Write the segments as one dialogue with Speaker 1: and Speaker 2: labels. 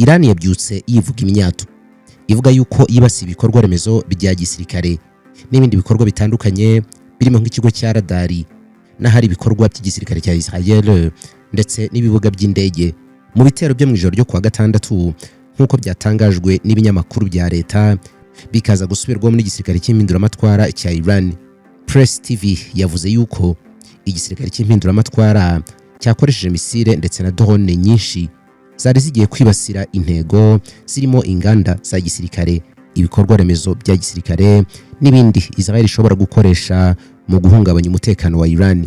Speaker 1: Iran yabyutse yivuga imyato, ivuga yuko yibasiye ibikorwa remezo bya gisirikare n'ibindi bikorwa bitandukanye, birimo nk'ikigo cya radari n'ahari ibikorwa by'igisirikare cya Israel ndetse n'ibibuga by'indege, mu bitero byo mu ijoro ryo kuwa gatandatu, nk'uko byatangajwe n'ibinyamakuru bya leta, bikaza gusubirwamo n'igisirikare cy'impinduramatwara cya Iran. Press TV yavuze yuko igisirikare cy'impinduramatwara cyakoresheje misile ndetse na drone nyinshi zari zigiye kwibasira intego zirimo inganda za gisirikare, ibikorwa remezo bya gisirikare n'ibindi Israel ishobora gukoresha mu guhungabanya umutekano wa Iran.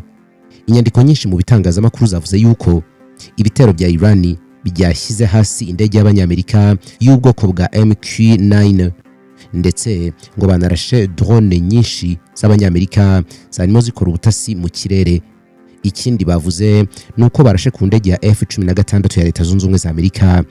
Speaker 1: Inyandiko nyinshi mu bitangazamakuru zavuze yuko ibitero bya Iran byashyize hasi indege y'Abanyamerika y'ubwoko bwa MQ-9, ndetse ngo banarashe drone nyinshi z'Abanyamerika zarimo zikora ubutasi mu kirere. Ikindi bavuze ni uko barashe ku ndege ya F-16 ya Leta Zunze Ubumwe za Amerika.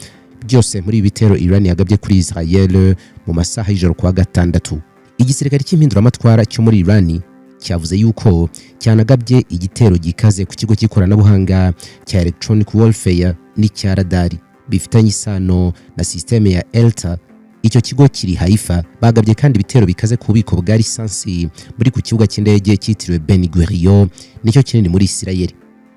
Speaker 1: Byose muri ibi bitero Iran yagabye kuri Israel mu masaha y'ijoro kuwa gatandatu. Igisirikare cy'impinduramatwara cyo muri Iran cyavuze yuko cyanagabye igitero gikaze ku kigo cy'ikoranabuhanga cya electronic warfare n'icya radari bifitanye isano na système ya ELTA. Icyo kigo kiri Haifa. Bagabye kandi ibitero bikaze ku bubiko bwa lisansi buri ku kibuga cy'indege cyitiriwe Ben Gurion, nicyo kinini muri Israel.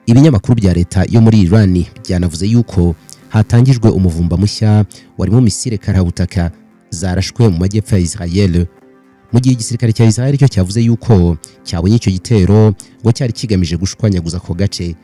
Speaker 1: Ibinyamakuru bya leta yo muri Iran byanavuze yuko hatangijwe umuvumba mushya warimo misile karabutaka zarashwe mu majyepfo ya Israel, mu gihe igisirikare cya Israel cyo cyavuze yuko cyabonye icyo gitero ngo cyari kigamije gushwanyaguza ako gace.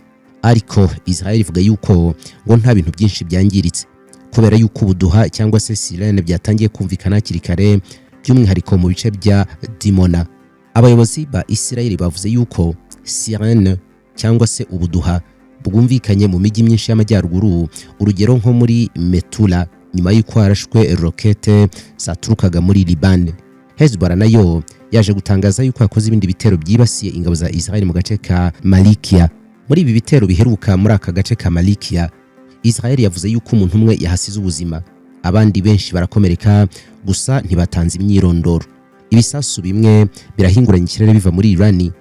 Speaker 1: Ariko Israel ivuga yuko ngo nta bintu byinshi byangiritse, kubera yuko ubuduha cyangwa se sirene byatangiye kumvikana hakiri kare, by'umwihariko mu bice bya Dimona. Abayobozi ba Israel bavuze yuko sirene cyangwa se ubuduha bwumvikanye mu mijyi myinshi y'amajyaruguru, urugero nko muri Metula, nyuma y'uko harashwe rokete zaturukaga muri Liban. Hezbollah nayo yaje gutangaza yuko yakoze ibindi bitero byibasiye ingabo za Israel mu gace ka Malikia. Muri ibi bitero biheruka muri aka gace ka Malikia, Israel yavuze yuko umuntu umwe yahasize ubuzima, abandi benshi barakomereka, gusa ntibatanze imyirondoro. Ibisasu bimwe birahinguranya ikirere biva muri Iran,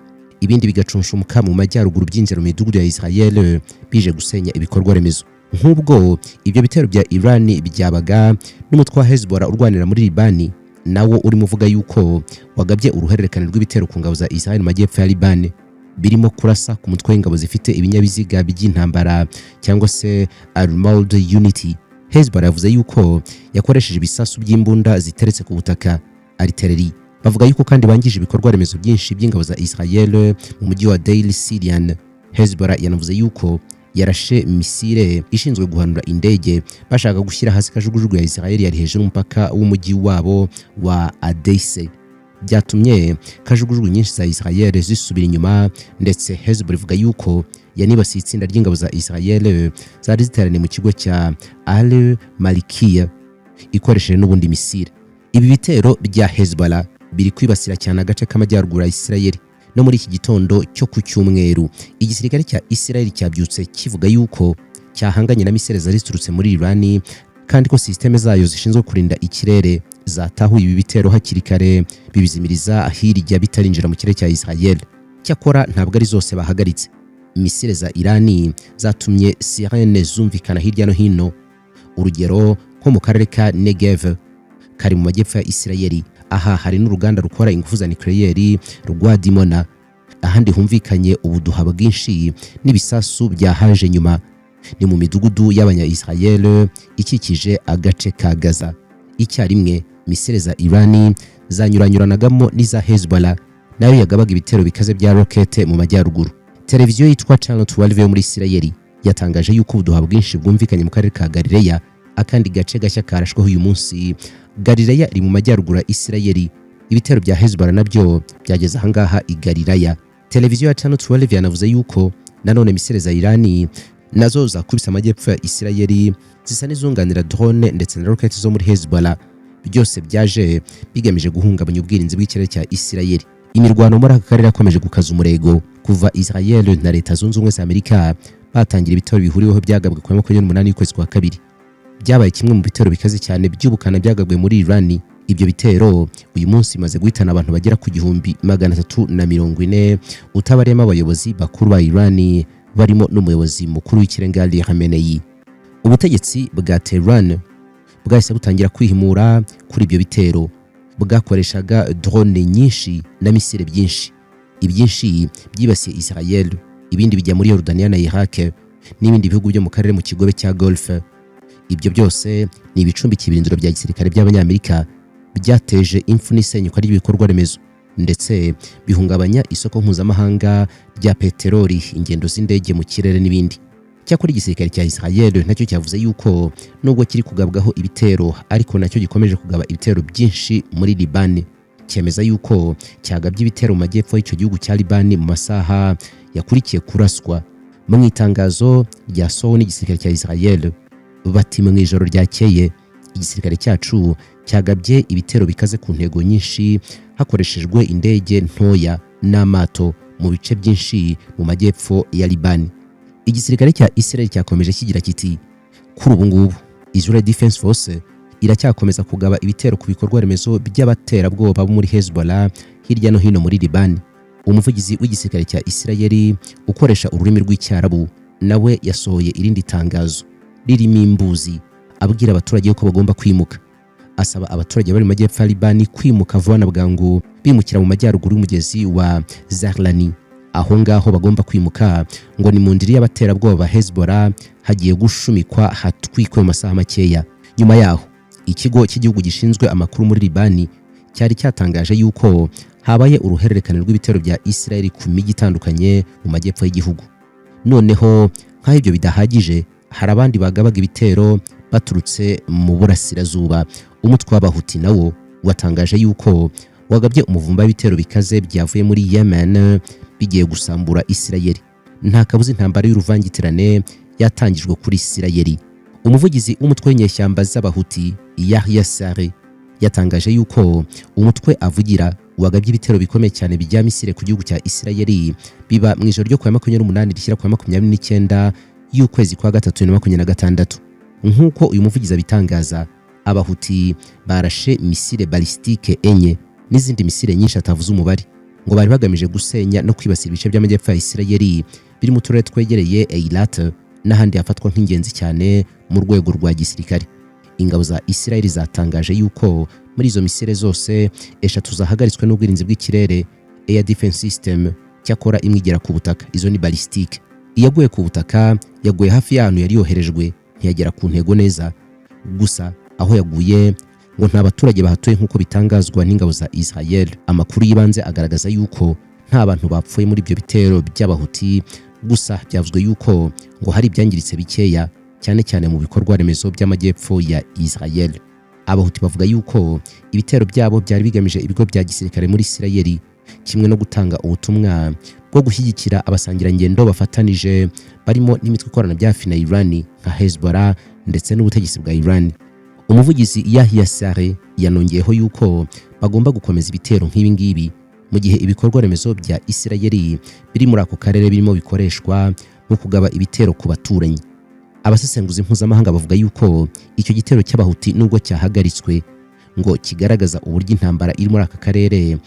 Speaker 1: ibindi bigacunsumuka mu majyaruguru byinjira mu midugudu ya Israel, bije gusenya ibikorwa remezo. Nk'ubwo ibyo bitero bya Iran byabaga, n'umutwe wa Hezbollah urwanira muri Libani nawo urimo uvuga yuko wagabye uruhererekane rw'ibitero ku ngabo za Israel mu majyepfo ya Libani, birimo kurasa ku mutwe w'ingabo zifite ibinyabiziga by'intambara cyangwa se armored unit. Hezbollah yavuze yuko yakoresheje ibisasu by'imbunda ziteretse ku butaka, artillery. Bavuga yuko kandi bangije ibikorwa remezo byinshi by'ingabo za Israel mu mujyi wa Deir Sirian. Hezbollah yanavuze yuko yarashe misile ishinzwe guhanura indege bashaka gushyira hasi kajugujugu ya Israel yari hejuru y'umupaka w'umujyi wabo wa Adeise. Byatumye kajugujugu nyinshi za Israel zisubira inyuma. Ndetse Hezbollah ivuga yuko yanibasiye itsinda ry'ingabo za Israel zari ziteraniye mu kigo cya Al Malikiya ikoresheje n'ubundi misile. Ibi bitero bya Hezbollah biri kwibasira cyane agace k'amajyaruguru ya Israel. No muri iki gitondo cyo ku cyumweru, igisirikare cya Israel cyabyutse kivuga yuko cyahanganye na misile zari ziturutse muri Iran, kandi ko système zayo zishinzwe kurinda ikirere zatahuye ibi bitero hakiri kare, bibizimiriza hirya bitarinjira mu kirere cya Israel. Cyakora ntabwo ari zose bahagaritse. Misile za Irani zatumye sirene zumvikana hirya no hino, urugero nko mu karere ka Negev kari mu majyepfo ya Israel. Aha hari n'uruganda rukora ingufu za nucléaire rwa Dimona. Ahandi humvikanye ubuduha bwinshi n'ibisasu byahaje nyuma ni mu midugudu y'Abanya-Israel ikikije agace ka Gaza. Icyarimwe misile za Irani zanyuranyuranagamo n'iza Hezbollah, nayo yagabaga ibitero bikaze bya rokete mu majyaruguru. Televiziyo yitwa Channel 12 yo muri Israel yatangaje yuko ubuduha bwinshi bwumvikanye mu karere ka Galileya, akandi gace gashya karashweho uyu munsi. Galileya iri mu majyaruguru ya Israel. Ibitero bya Hezbollah nabyo byageze ahangaha i Galilaya. Televiziyo ya Channel 12 yanavuze yuko nanone misile za Irani nazo zakubise amajyepfo ya Israel, zisa n'izunganira drone ndetse na roketi zo muri Hezbollah. Byose byaje bigamije guhungabanya ubwirinzi bw'ikirere cya Israel. Imirwano muri aka karere yakomeje gukaza umurego kuva Israel na Leta Zunze Ubumwe za Amerika batangira ibitero bihuriweho byagabwe ku wa 28 y'ukwezi kwa kabiri. Byabaye kimwe mu bitero bikaze cyane by'ubukana byagabwe muri Iran. Ibyo bitero uyu munsi bimaze guhitana abantu bagera ku 1340, utabariyemo abayobozi bakuru ba Iran, barimo n'umuyobozi mukuru w'ikirenga Ali Khamenei. Ubutegetsi bwa Tehran Bwahise butangira kwihimura kuri ibyo bitero, bwakoreshaga drone nyinshi na misile byinshi. Ibyinshi byibasiye Israel, ibindi bijya muri Jordania na Iraq n'ibindi bihugu byo mu karere mu kigobe cya Gulf. Ibyo byose ni ibicumbikiye ibirindiro bya gisirikare by'Abanyamerika, byateje impfu n'isenyuka ry'ibikorwa remezo, ndetse bihungabanya isoko mpuzamahanga rya peteroli, ingendo z'indege mu kirere n'ibindi. Cyakora igisirikare cya Israel nacyo cyavuze yuko nubwo kiri kugabwaho ibitero, ariko nacyo gikomeje kugaba ibitero byinshi muri Libani. Cyemeza yuko cyagabye ibitero mu majyepfo y'icyo gihugu cya Libani mu masaha yakurikiye kuraswa. Mu itangazo ryasohowe n'igisirikare cya Israel bati: "Mu ijoro ryakeye igisirikare cyacu cyagabye ibitero bikaze ku ntego nyinshi hakoreshejwe indege ntoya n'amato mu bice byinshi mu majyepfo ya Libani." Igisirikare cya Israel cyakomeje kigira kiti: "Kuri ubu ngubu Israel Defense Force iracyakomeza kugaba ibitero ku bikorwa remezo by'abaterabwoba bo muri Hezbollah hirya no hino muri Libani." Umuvugizi w'igisirikare cya Israel ukoresha ururimi rw'Icyarabu nawe yasohoye irindi tangazo ririmo imbuzi, abwira abaturage ko bagomba kwimuka. Asaba abaturage bari mu majyepfo ya Libani kwimuka vuba na bwangu, bimukira mu majyaruguru y'umugezi wa Zahrani. Aho ngaho bagomba kwimuka ngo ni mu ndiri y'abaterabwoba ba Hezbollah, hagiye gushumikwa hatwikwe mu masaha makeya. Nyuma yaho ikigo cy'igihugu gishinzwe amakuru muri Libani cyari cyatangaje yuko habaye uruhererekane rw'ibitero bya Israel ku mijyi itandukanye mu majyepfo y'igihugu. Noneho nk'aho ibyo bidahagije, hari abandi bagabaga ibitero baturutse mu burasirazuba. Umutwe w'Abahuti nawo watangaje yuko wagabye umuvumba w'ibitero bikaze byavuye muri Yemen bigiye gusambura Isirayeli. Nta kabuza intambara y'uruvangitirane yatangijwe kuri Isirayeli. Umuvugizi w'umutwe w'inyeshyamba z'Abahuti, Yahya Sare, yatangaje yuko umutwe avugira wagabye ibitero bikomeye cyane bijya misile ku gihugu cya Isirayeli, biba mu ijoro ryo kuwa 28 rishyira kuwa 29 y'ukwezi kwa gatatu 2026. Nk'uko uyu muvugizi abitangaza, Abahuti barashe misile balistique enye n'izindi misile nyinshi atavuze umubare. Ngo bari bagamije gusenya no kwibasira ibice by'amajyepfo ya Isirayeli biri mu turere twegereye Eilat n'ahandi hafatwa nk'ingenzi cyane mu rwego rwa gisirikare. Ingabo za Isirayeli zatangaje yuko muri izo misile zose, eshatu zahagaritswe n'ubwirinzi bw'ikirere, air defense system, cyakora imwe igera ku butaka. Izo ni balistique. Iyaguye ku butaka yaguye hafi y'ahantu yari yoherejwe, ntiyagera ku ntego neza. Gusa aho yaguye ngo nta baturage bahatuye, nk'uko bitangazwa n'ingabo za Israel. Amakuru y'ibanze agaragaza yuko nta bantu bapfuye muri ibyo bitero by'Abahuti, gusa byavuzwe yuko ngo hari ibyangiritse bikeya, cyane cyane mu bikorwa remezo by'amajyepfo ya Israel. Abahuti bavuga yuko ibitero byabo byari bigamije ibigo bya gisirikare muri Isirayeli, kimwe no gutanga ubutumwa bwo gushyigikira abasangirangendo bafatanije, barimo n'imitwe ikorana bya hafi na Iran nka Hezbollah ndetse n'ubutegetsi bwa Iran. Umuvugizi Yahya Sare yanongeyeho yuko bagomba gukomeza ibitero nk'ibi ngibi mu gihe ibikorwa remezo bya Isirayeli biri muri ako karere birimo bikoreshwa mu kugaba ibitero ku baturanyi. Abasesenguzi mpuzamahanga bavuga yuko icyo gitero cy'Abahuti, nubwo cyahagaritswe, ngo kigaragaza uburyo intambara iri muri aka karere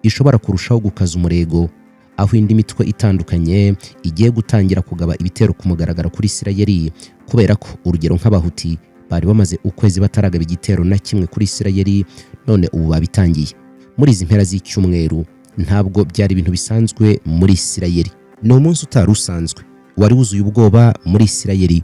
Speaker 1: ishobora kurushaho gukaza umurego, aho indi mitwe itandukanye igiye gutangira kugaba ibitero ku mugaragaro kuri Isirayeli, kubera ko urugero nk'Abahuti bari bamaze ukwezi bataragaba igitero na kimwe kuri Isirayeli, none ubu babitangiye muri izi mpera z'icyumweru. Ntabwo byari ibintu bisanzwe muri Isirayeli. Ni umunsi utari usanzwe wari wuzuye ubwoba muri Isirayeli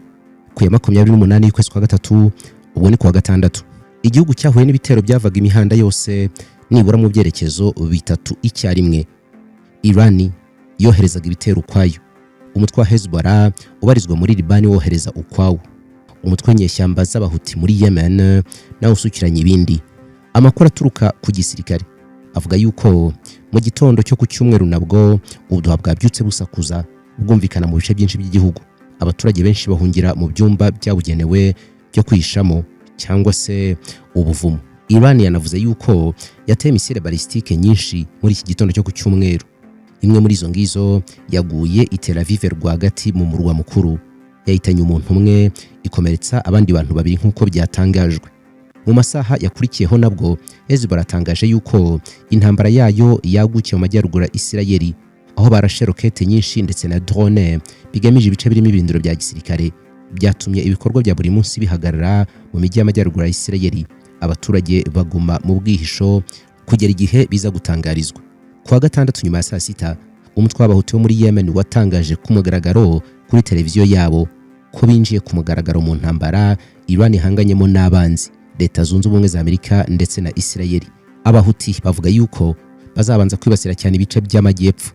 Speaker 1: ku ya 28 y'ukwezi kwa gatatu, ubwo ni kuwa gatandatu. Igihugu cyahuye n'ibitero byavaga imihanda yose, nibura mu byerekezo bitatu icyarimwe. Irani yoherezaga ibitero ukwayo, umutwe wa Hezbollah ubarizwa muri Libani wohereza ukwawo, umutwe w'inyeshyamba z'Abahuti muri Yemen nawe usukiranya ibindi. Amakuru aturuka ku gisirikare avuga yuko mu gitondo cyo ku cyumweru nabwo ubuduha bwabyutse busakuza, bwumvikana mu bice byinshi by'igihugu. Abaturage benshi bahungira mu byumba byabugenewe byo kwihishamo cyangwa se ubuvumo. Iran yanavuze yuko yateye misile balistique nyinshi muri iki gitondo cyo ku cyumweru. Imwe muri izo ngizo yaguye i Tel Aviv rwagati mu murwa mukuru, yahitanye umuntu umwe, ikomeretsa abandi bantu babiri, nk'uko byatangajwe. Mu masaha yakurikiyeho nabwo Hezbollah atangaje yuko intambara yayo yagukiye mu majyaruguru ya Isirayeli, aho barashe rokete nyinshi ndetse na drone bigamije ibice birimo ibirindiro bya gisirikare. Byatumye ibikorwa bya buri munsi bihagarara mu mijyi y'amajyaruguru ya Isirayeli, abaturage baguma mu bwihisho kugera igihe biza gutangarizwa. Ku wa gatandatu nyuma ya saa sita, umutwe w'Abahuti wo muri Yemen watangaje ku mugaragaro kuri televiziyo yabo ko binjiye ku mugaragaro mu ntambara Iran ihanganyemo n'abanzi, Leta Zunze Ubumwe za Amerika ndetse na Isirayeli. Abahuti bavuga yuko bazabanza kwibasira cyane ibice by'amajyepfo,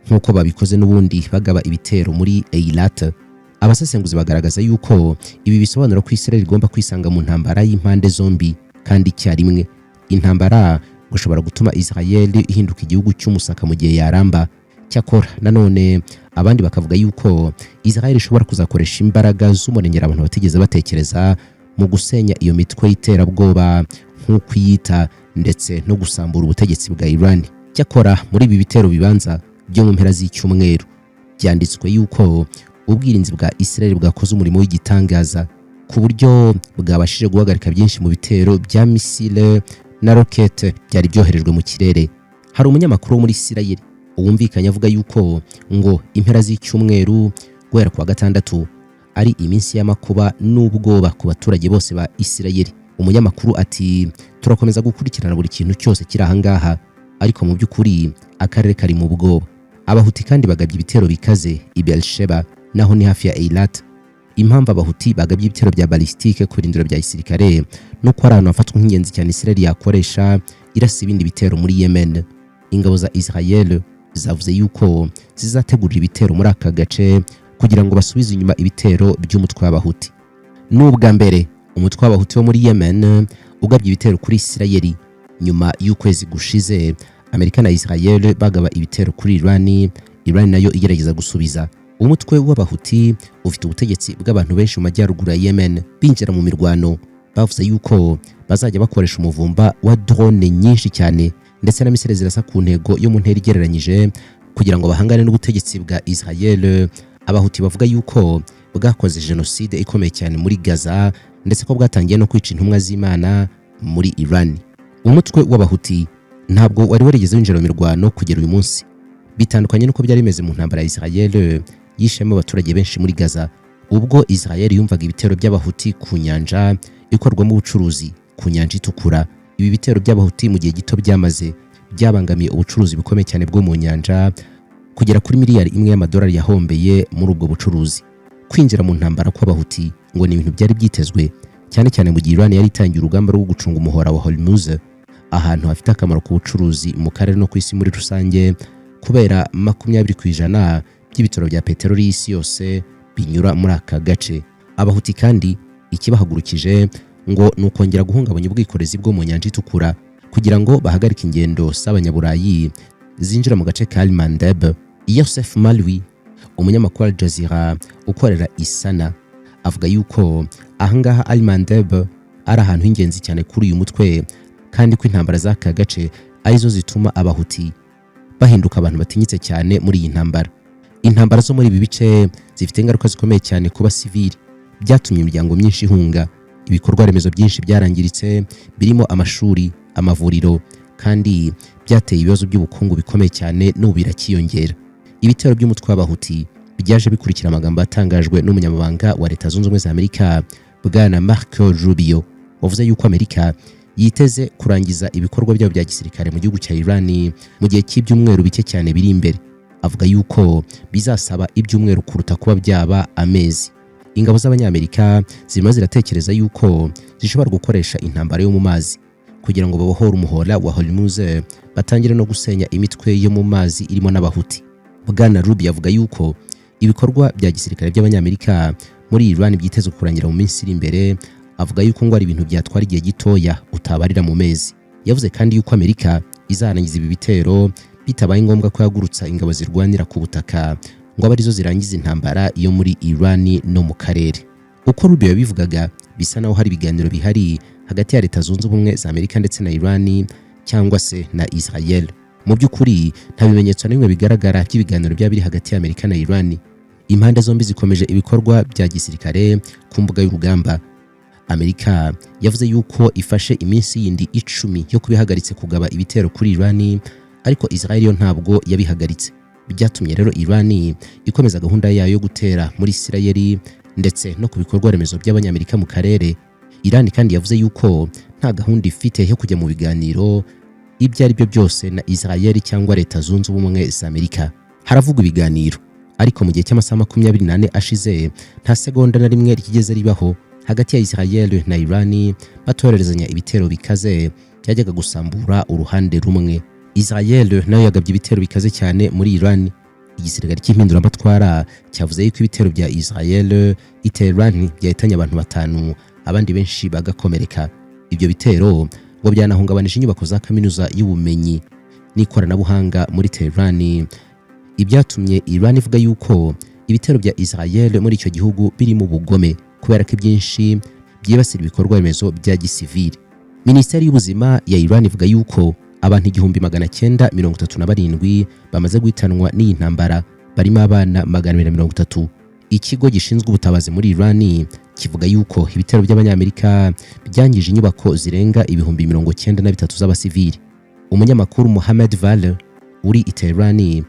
Speaker 1: nk'uko babikoze n'ubundi bagaba ibitero muri Eilat. Abasesenguzi bagaragaza yuko ibi bisobanura ko Israel igomba kwisanga mu ntambara y'impande zombi kandi icyarimwe, intambara gushobora gutuma Israel ihinduka igihugu cy'umusaka mu gihe yaramba. Cyakora nanone abandi bakavuga yuko Israel ishobora kuzakoresha imbaraga z'umurengera abantu batigeze batekereza mu gusenya iyo mitwe y'iterabwoba nk'uko iyita, ndetse no gusambura ubutegetsi bwa Iran. Cyakora muri ibi bitero bibanza byo mu mpera z'icyumweru, byanditswe yuko ubwirinzi bwa Israel bwakoze umurimo w'igitangaza, ku buryo bwabashije guhagarika byinshi mu bitero bya misile na rokete byari byoherejwe mu kirere. Hari umunyamakuru wo muri Israel wumvikanye avuga yuko ngo impera z'icyumweru guhera ku wa gatandatu ari iminsi y'amakuba n'ubwoba ku baturage bose ba Israel. Umunyamakuru ati: "Turakomeza gukurikirana buri kintu cyose kiri ahangaha, ariko mu by'ukuri akarere kari mu bwoba." Abahuti kandi bagabye ibitero bikaze i Beersheba, naho ni hafi ya Eilat. Impamvu Abahuti bagabye ibitero bya ballistique ku birindiro bya gisirikare nuko ari ahantu hafatwa nk'ingenzi cyane Israel yakoresha irasa ibindi bitero muri Yemen. Ingabo za Israel zavuze yuko zizategurira ibitero muri aka gace kugira ngo basubize inyuma ibitero by'umutwe w'Abahuti. N'ubwa mbere umutwe w'Abahuti wo muri Yemen ugabye ibitero kuri Israel, nyuma y'ukwezi gushize Amerika na Israel bagaba ibitero kuri Iran, Iran nayo igerageza gusubiza. Umutwe w'Abahuti ufite ubutegetsi bw'abantu benshi mu majyaruguru ya Yemen. Binjira mu mirwano, bavuze yuko bazajya bakoresha umuvumba wa drone nyinshi cyane ndetse na misile zirasa ku ntego yo mu ntera igereranyije kugira ngo bahangane n'ubutegetsi bwa Israel. Abahuti bavuga yuko bwakoze jenoside ikomeye cyane muri Gaza, ndetse ko bwatangiye no kwica intumwa z'Imana muri Iran. Umutwe w'Abahuti ntabwo wari warigeze winjira mu mirwano kugera uyu munsi, bitandukanye n'uko byari bimeze mu ntambara ya Israel yishemo abaturage benshi muri Gaza. Ubwo Israel yumvaga ibitero by'Abahuti ku nyanja ikorwamo ubucuruzi, ku Nyanja Itukura, ibi bitero by'Abahuti mu gihe gito byamaze byabangamiye ubucuruzi bukomeye cyane bwo mu nyanja, kugera kuri miliyari 1 y'amadolari yahombeye muri ubwo bucuruzi. Kwinjira mu ntambara kw'Abahuti ngo ni ibintu byari byitezwe, cyane cyane mu gihe Iran yari itangiye urugamba rwo gucunga umuhora wa Hormuz, ahantu hafite akamaro ku bucuruzi mu karere no ku isi muri rusange, kubera 20% by'ibitoro bya peteroli y'isi yose binyura muri aka gace. Abahuti kandi ikibahagurukije ngo ni ukongera guhungabanya ubwikorezi bwo mu Nyanja Itukura kugira ngo bahagarike ingendo z'Abanyaburayi zinjira mu gace ka Mandeb. Yosef Malwi, umunyamakuru wa Al Jazeera ukorera Isana, avuga yuko ahangaha Al Mandeb ari ahantu h'ingenzi cyane kuri uyu mutwe, kandi ko intambara z'aka gace arizo zituma Abahuti bahinduka abantu batinyitse cyane muri iyi ntambara. Intambara zo muri ibi bice zifite ingaruka zikomeye cyane ku basivili. Byatumye imiryango myinshi ihunga, ibikorwa remezo byinshi byarangiritse birimo amashuri, amavuriro, kandi byateye ibibazo by'ubukungu bikomeye cyane, n'ubu birakiyongera. Ibitero by'umutwe w'Abahuti byaje bikurikira amagambo yatangajwe n'umunyamabanga wa Leta Zunze Ubumwe za Amerika, Bwana Marco Rubio, wavuze yuko Amerika yiteze kurangiza ibikorwa byabo bya gisirikare mu gihugu cya Iran mu gihe cy'ibyumweru bike cyane biri imbere. Avuga yuko bizasaba ibyumweru kuruta kuba byaba amezi. Ingabo z'Abanyamerika zirimo ziratekereza yuko zishobora gukoresha intambara yo mu mazi kugira ngo babohore umuhora wa Hormuz, batangire no gusenya imitwe yo mu mazi irimo n'Abahuti. Bwana Rubio avuga yuko ibikorwa bya gisirikare by'Abanyamerika muri Iran byitezwe kurangira mu minsi iri imbere. Avuga yuko ngo ari ibintu byatwara igihe gitoya utabarira mu mezi. Yavuze kandi yuko Amerika izarangiza ibi bitero bitabaye ngombwa ko yagurutsa ingabo zirwanira ku butaka ngo abe arizo zirangiza intambara yo muri Iran no mu karere. Uko Rubio yabivugaga, bisa naho hari ibiganiro bihari hagati ya Leta Zunze Ubumwe za Amerika ndetse na Iran cyangwa se na Israel. Mu by'ukuri nta bimenyetso na bimwe bigaragara by'ibiganiro byaba biri hagati ya Amerika na Iran. Impande zombi zikomeje ibikorwa bya gisirikare ku mbuga y'urugamba. Amerika yavuze yuko ifashe iminsi yindi 10 yo kubihagaritse kugaba ibitero kuri Iran, ariko Israel yo ntabwo yabihagaritse. Byatumye rero Iran ikomeza gahunda yayo yo gutera muri Israel. ndetse no ku bikorwa remezo by'Abanyamerika mu karere. Iran kandi yavuze yuko nta gahunda ifite yo kujya mu biganiro ibyo ari byo byose na Israel cyangwa Leta Zunze Ubumwe za Amerika. Haravugwa ibiganiro, ariko mu gihe cy'amasaha 24 ashize nta segonda na rimwe ryigeze ribaho hagati ya Israel na Iran batorerezanya ibitero bikaze byajyaga gusambura uruhande rumwe. Israel nayo yagabye ibitero bikaze cyane muri Iran. Igisirikare cy'impinduramatwara cyavuze yuko ibitero bya Israel i Tehran byahitanye abantu batanu, abandi benshi bagakomereka. Ibyo bitero ngo byanahungabanije inyubako za kaminuza y'ubumenyi n'ikoranabuhanga muri Tehran, ibyatumye Iran ivuga yuko ibitero bya Israel muri icyo gihugu birimo ubugome, kubera ko ibyinshi byibasira ibikorwa remezo bya gisivili. Minisiteri y'Ubuzima ya Iran ivuga yuko abantu 1937 bamaze guhitanwa n'iyi ntambara, barimo abana 230. Ikigo gishinzwe ubutabazi muri Iran kivuga yuko ibitero by'Abanyamerika byangije inyubako zirenga 93,000 z'abasivili. Umunyamakuru Mohamed Vale uri i Tehran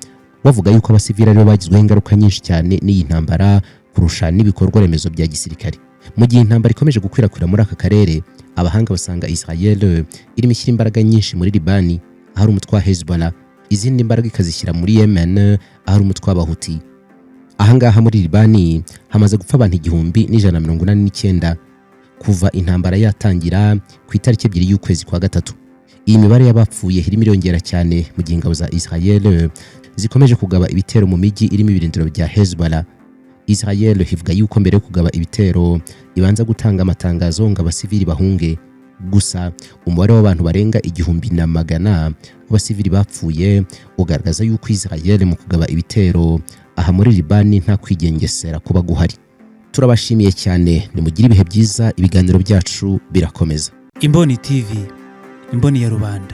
Speaker 1: bavuga yuko abasivili aribo bagizweho ingaruka nyinshi cyane n'iyi ntambara kurusha n'ibikorwa remezo bya gisirikare. Mu gihe intambara ikomeje gukwirakwira muri aka karere, abahanga basanga Israel irimo ishyira imbaraga nyinshi muri Libani ahari umutwe wa Hezbollah, izindi mbaraga ikazishyira muri Yemen ahari umutwe w'Abahuti. Ahangaha muri Libani hamaze gupfa abantu 1189 kuva intambara yatangira ku itariki 2 y'ukwezi kwa gatatu. Iyi mibare y'abapfuye irimo iriyongera cyane mu gihe ingabo za Israel zikomeje kugaba ibitero mu mijyi irimo ibirindiro bya Hezbollah. Israel ivuga yuko mbere yo kugaba ibitero ibanza gutanga amatangazo ngo abasivili bahunge. Gusa umubare w'abantu barenga 1100 w'abasivili bapfuye ugaragaza yuko Israel mu kugaba ibitero aha muri Libani nta kwigengesera kuba guhari. Turabashimiye cyane, nimugire ibihe byiza, ibiganiro byacu birakomeza.
Speaker 2: Imboni TV, imboni ya rubanda.